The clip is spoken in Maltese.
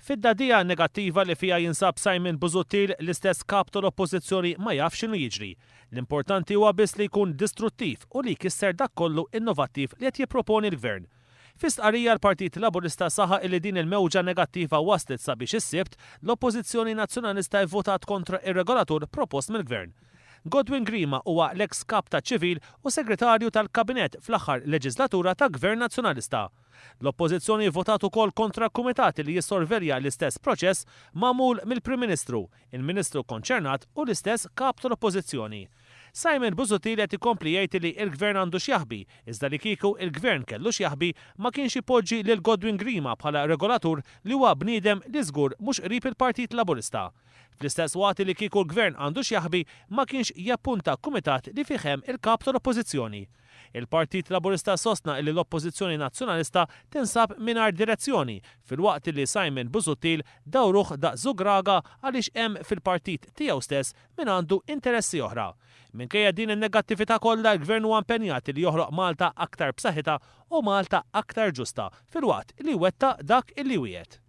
Fid-dagħdigħa negattiva li fiha jinsab Simon Busuttil, l-istess Kap tal-Oppożizzjoni ma jafx x'inhu jiġri. L-importanti huwa biss li jkun distruttiv u li jkisser dak kollu innovattiv li qed jipproponi l-Gvern. Fi stqarrija l-Partit Laburista saħaq illi din il-mewġa negattiva waslet sabiex is-Sibt l-Oppożizzjoni Nazzjonalista vvotat kontra ir-regolatur propost mill-Gvern. Godwin Grima huwa l-eks Kap taċ-Ċivil u Segretarju tal-Kabinett fl-aħħar leġislatura ta' Gvern Nazzjonalista. L-Oppożizzjoni vvotat ukoll kontra kumitat li jissorvelja l-istess proċess magħmul mill-Prim Ministru, il-Ministru konċernat u l-istess Kap tal-Oppożizzjoni. Simon Busuttil qed ikompli jgħid li l-Gvern għandu x'jaħbi, iżda li kieku il-Gvern kellu x'jaħbi ma kienx ipoġġi lil Godwin Grima bħala regolatur li huwa bniedem li żgur mhux qrib il-Partit Laburista. Fl-istess waqt li kieku l-Gvern għandu x'jaħbi ma kienx jappunta kumitat li fih hemm il-Kap tal-Oppożizzjoni. Il-Partit Laburista sostna li l-Oppożizzjoni Nazzjonalista tinsab mingħajr direzzjoni filwaqt li Simon Busuttil dawruh daqs żugraga għaliex hemm fil-partit tiegħu stess min għandu interessi oħra. Minkejja din in-negattività kollha l-Gvern huwa impenjat li joħloq Malta aktar b'saħħitha u Malta aktar ġusta filwaqt li jwettaq dak illi wiegħed.